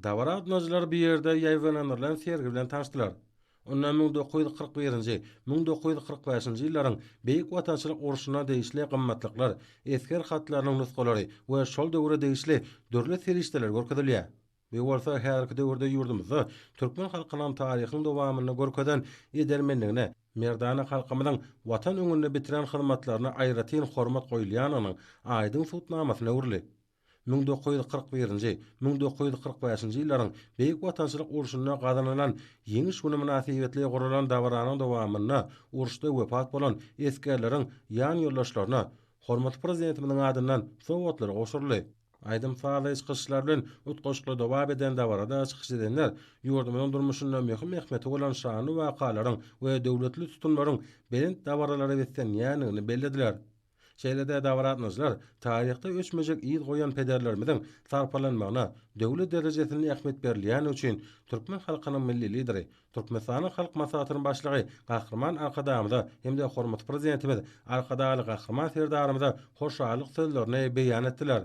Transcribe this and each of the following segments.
Dabara gatnaşyjylar bu ýerde ýaýbaňlandyrylan sergi bilen tanyşdylar. Onda 1941-nji, 1945-nji ýyllaryň Beýik Watançylyk urşuna degişli gymmatlyklar, esger hatlarynyň nusgalary we şol döwre degişli dürli serişdeler görkezilýär. Bu bolsa häzirki döwürde ýurdumyzda türkmen halkynyň taryhyň dowamynda görkezen edermenligine, merdana halkymyzyň Watan öňünde bitiren hyzmatlaryna aýratyn hormat goýulýandygynyň aýdyň subutnamasyna öwrüldi. 1941-nji, 1945-nji ýyllaryň Beýik Watançylyk urşunda gazanylan Ýeňiş güni mynasybetli guralan dabaranyň dowamynda uruşda wepat bolan esgerleriň ýan-ýoldaşlaryna hormatly Prezidentimiziň adyndan sowgatlar gowşuryldy. Aýdym-sazly çykyşlar bilen utgaşykly dowam eden dabarada çykyş edenler ýurdumyzyň durmuşynda möhüm ähmiýeti bolan şanly wakalaryň we döwletli tutumlaryň belent dabaralara beslenýändigini bellediler. Şeýle-de dabara gatnaşyjylar taryhda öçmejek yz goýan pederlerimiziň sarpalanmagyna döwlet derejesinde ähmiýet berilýändigi üçin türkmen halkynyň Milli Lideri, Türkmenistanyň Halk Maslahatynyň Başlygy Gahryman Arkadagymyza hem-de hormatly Prezidentimiz Arkadagly Gahryman Serdarymyza hoşallyk sözlerini beýan etdiler.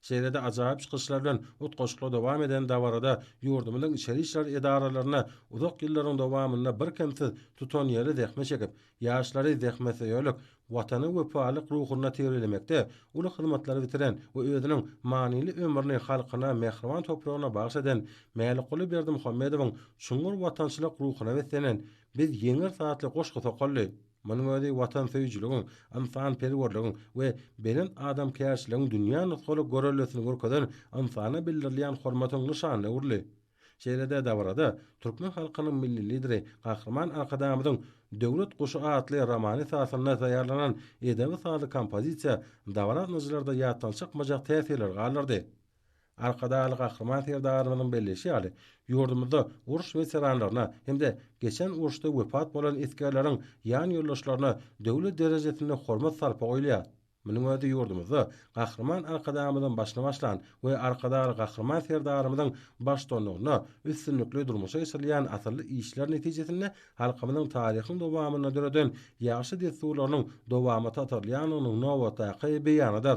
Şeýle-de ajaýyp çykyşlar bilen utgaşykly dowam eden dabarada ýurdumyzyň içeri işler edaralarynda uzak ýyllaryň dowamynda birkemsiz tutanýerli zähmet çekip, ýaşlary zähmetsöýerlik, Watana wepalylyk ruhunda terbiýelemekde uly hyzmatlary bitiren we özüniň manyly ömrüni halkyna, mähriban topragyna bagyş eden Mälikguly Berdimuhamedowyň çuňňur watançylyk ruhuna beslenen Biz ýeňeris atly goşgusy okaldy. Munuň özi watansöýüjiligiň, ynsanperwerligiň we belent adamkärçiligiň dünýä nusgalyk göreldesini görkezen ynsana bildirilýän hormatyň nyşanyna öwrüldi. Şeýle-de dabarada türkmen halkynyň Milli Lideri Gahryman Arkadagymyzyň Döwlet guşy atly romany esasynda taýýarlanan edebi-sazly kompozisiýa dabara gatnaşyjylarda ýatdan çykmajak täsirleri galdyrdy. Arkadagly Gahryman Serdarymyzyň belleýşi ýaly, ýurdumyzda uruş weteranlaryna hem-de geçen uruşda wepat bolan esgerleriň ýan-ýoldaşlaryna döwlet derejesinde hormat-sarpa goýulýar. Munuň özi ýurdumyzda Gahryman Arkadagymyzyň başyny başlan we Arkadagly Gahryman Serdarymyzyň baştutanlygynda üstünlikli durmuşa geçirilýän asylly işler netijesinde halkymyzyň taryhyň dowamynda döreden ýagşy dessurlarynyň dowamata atyrylýandygynyň nobatdaky beýanydyr.